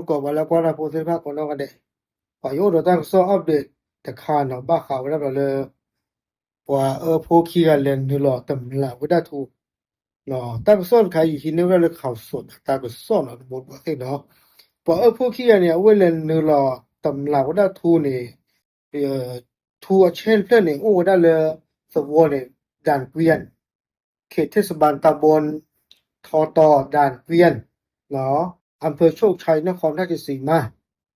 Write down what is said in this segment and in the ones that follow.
ကိးပှၤလၢကွၢ်တၢ်ဖိသ့ၣ်တဖၣ်ကိးနီၢ်ဂၤဒဲး, ပှၤယအိၣ်ဒီးတၢ်ကစီၣ် update တခါနီၤ ဘၣ်ဃးဝဲဒၣ်ဒီးလၢ ပှၤအၢဖိခံဂၤလဲၤနုာ်လီၤတမျးဝဲဒၣ်ထူ, တၢ်ကစီၣ်တခါအံၤ ဟံးန့ၢ်ဝဲဒၣ်လၢ ข่าวสด တၢ်ကစီၣ်နီၤ တဘိတဘိသ့ၣ်နီၤ, ပှၤအၢဖိခံဂၤန့ၣ် အဝဲလဲၤနုာ်လီၤတမျးဝဲဒၣ်ထူန့ၣ် ထူအဆဲတဖျၢၣ်န့ၣ် အိၣ်ဝဲဒၣ်လၢသဝီန့ၣ် ด่านเกวียน เขตเทศบาลตำบลทอตอ ด่านเกวียน อำเภอโชคชัย นครราชสีมา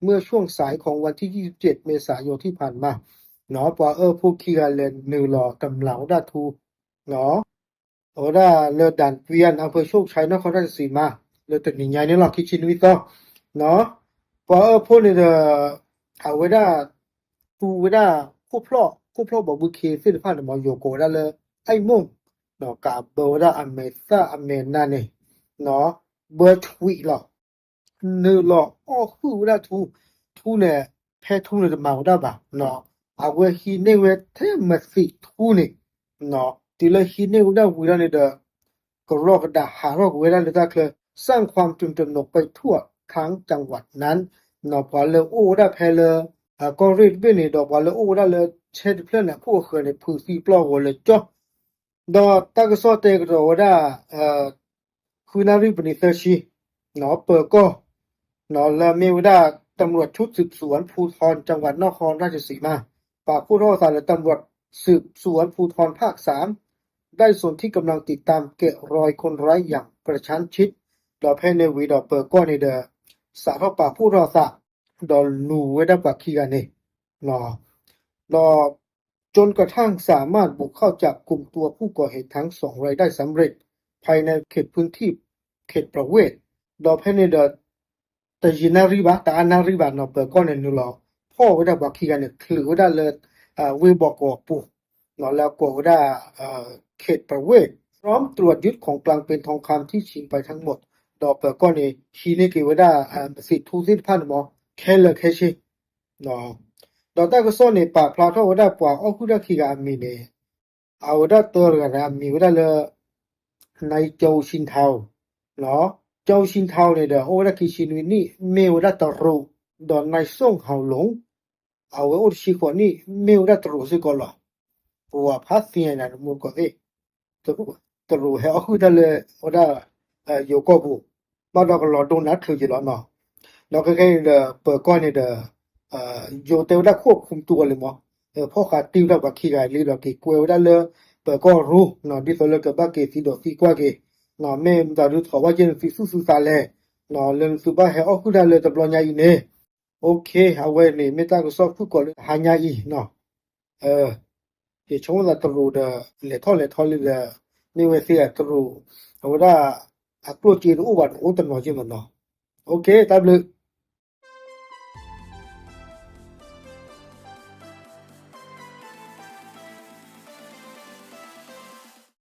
เมื่อช่วงสายของวันที่ ยี่สิบเจ็ด เมษายนที่ผ่านมา ပှၤအၢဖိခံဂၤလဲၤနုာ်လီၤတမျးဝဲဒၣ်ထူ အဝဲဒၣ်လၢ ด่านเกวียน อำเภอโชคชัย นครราชสีมา လၢတနံၤညါန့ၣ်လီၤ ခံဆံနွံသီ ပှၤအၢဖိန့ၣ်ဒီး အဝဲဒၣ် သူဝဲဒၣ် ခိၣ်ဖျီၣ် ခိၣ်ဖျီၣ်ဘီဘုခ့သ့ၣ်တဖၣ်န့ၣ် မ်ယိၤကိးဝဲဒၣ်လၢ အိၣ်မူၣ် ကးဘၢဝဲဒၣ်အမဲာ်သၣ်အမဲာ်နါန့ၣ် ဘၢထွံးလီၤ နုာ်လီၤအီၣ်ဟုၣ်ဝဲဒၣ်ထူ, ထူန့ၣ် ဖဲထူန့ၣ်တမၤဝဲဒၣ်ဘၣ်, အဝဲဟံးန့ၢ်ဝဲထဲမသံးထူန့ၣ်, တုၤလၢဟံးန့ၢ်ဝဲဒၣ်ဝံၤလီၤန့ၣ်ဒီး ကရီကဒးဟးထီၣ်ကွံာ်ဝဲဒၣ်လၢတၢ်ချၢ สร้างความตื่นตระหนกไปทั่วทั้งจังหวัดนั้น ပှၤလၢအိၣ်ဝဲဒၣ်ဖဲလၢ ကီၢ်ရ့ၣ်တဘ့ၣ်န့ၣ် ဒီးပှၤလၢအိၣ်ဝဲဒၣ်လၢဆဲတဖျၢၣ်န့ၣ် အခိၣ်အဃၢၤန့ၣ် ဖုးသံပျီၢ်ဂီၤလၢကၠီ ဒီးတၢ်ကစီၣ်တဲကဒီးဝဲဒၣ် ဃုနၣ်ရံၣ်ပနံးသၢဆံ ပၢၤကီၢ် လၢအမ့ၢ်ဝဲဒၣ် ตำรวจชุดสืบสวนภูธรจังหวัดนครราชสีมา ပာ်ဖှိၣ်ထီၣ်အသးလၢ ตำรวจสืบสวนภูธรภาคสาม ได้สนธิกำลังติดตามแกะรอยคนร้ายอย่างกระชั้นชิด ဒီးဖဲန့ၣ်ဝံၤဒီးပၢၤကီၢ်န့ၣ်ဒီး စးထီၣ်ပာ်ဖှိၣ်ထီၣ်အသး ဒီးလူၤဝဲဒၣ်ပှၤခံဂၤန့ၣ် ဒီး จนกระทั่งสามารถบุกเข้าจับกุมตัวผู้ก่อเหตุทั้งสองรายได้สำเร็จ ภายในเขตพื้นที่เขตประเวศ ဒီးဖဲန့ၣ်ဒီး တယံာ်နၣ်ရံၣ်ဘၣ် တအါနၣ်ရံၣ်ဘၣ်နီၤ ပၢၤကီၢ်န့ၣ်နုာ်လီၤဖီၣ်ဝဲဒၣ်ပှၤခံဂၤန့ၣ် ချုးဝဲဒၣ်လၢ ဝ့ၢ်ဘီကီးပူၤ လၢအကိးဝဲဒၣ် เขตประเวศ พร้อมตรวจยึดของกลางเป็นทองคำที่ชิงไปทั้งหมด ဒီးပၢၤကီၢ်န့ၣ် ဟံးန့ၢ်က့ၤဝဲဒၣ် မသံးထူသ့ၣ်တဖၣ်န့ၣ်မး ခဲလၢာ်ခဲဆ့ ဒီးတၢ်ကစီၣ်န့ၣ် ပာ်ဖျါထီၣ်ဝဲဒၣ်ပှၤအီၣ်ဟုၣ်တၢ်ခံဂၤအမံၤန့ၣ် အဝဲဒၣ်တဂၤန့ၣ် အမံၤဝဲဒၣ်လၢ နၢ်ကၠီဆံထီ ကၠီဆံထီန့ၣ်ဒီး အိၣ်ဝဲဒၣ်ခံဆံနွံနံၣ် မ့ၢ်ဝဲဒၣ်တရူး, ဒီးနၢ်စိၣ်ဟီၤလူင် အဝဲအိၣ်တဆံဃိးနံၣ် မ့ၢ်ဝဲဒၣ်တရူးစ့ၢ်ကီးလီၤ. ပှၤဖးသ့ၣ်ညါန့ၣ် မူတကိးသ့ၣ် တရူးဟဲအီၣ်ဟုၣ်တၢ်လၢဝဲဒၣ် ယိၤကီၢ်ပူၤ ဘၣ်ဒီးကလီၤဒိနါချုးယံာ်လီၤနီၤ. ဒီးခဲခဲအံၤဒီး ပၢၤကီၢ်န့ၣ်ဒီး ယိၤတဲဝဲဒၣ်ခိၣ်ခုသူအီၤလံမး ဖီၣ်ဃာ်တံၢ်ဝဲဒၣ်ပှၤခံဂၤလံဒီးက့ၤကွဲဝဲဒၣ်လၢ ပၢၤကီၢ်ရူ ဒ်သိးလၢကဘၣ်က့ၤသံဒိးသံကွၢ်က့ၤ မ့ၢ်မတၤဒုးထီၣ်ဘၣ်က့ၤနသုသူၣ်သုသးလဲၣ် လၢနသုဘၣ်ဟဲအီၣ်ဟုၣ်တၢ်လၢတဘျီညါအံၤန့ၣ် အဝဲန့ၣ်မ့ၢ်တၢ်ကစီၣ်ဖုၣ်ကိာ်လၢဟါညါအံၤနီၤ ယဆိကမိၣ်သးတရူးဒီး လဲၤထီၣ်လဲၤထီလံဒီး မ့ၢ်ဝဲသ့ၣ်အတရူး အဝဲဒၣ် အကျိၣ်စ့တအိၣ်ဘၣ်ဒီးအိၣ်တနီၤက့မးနီၤ. တၢ်ဘျုး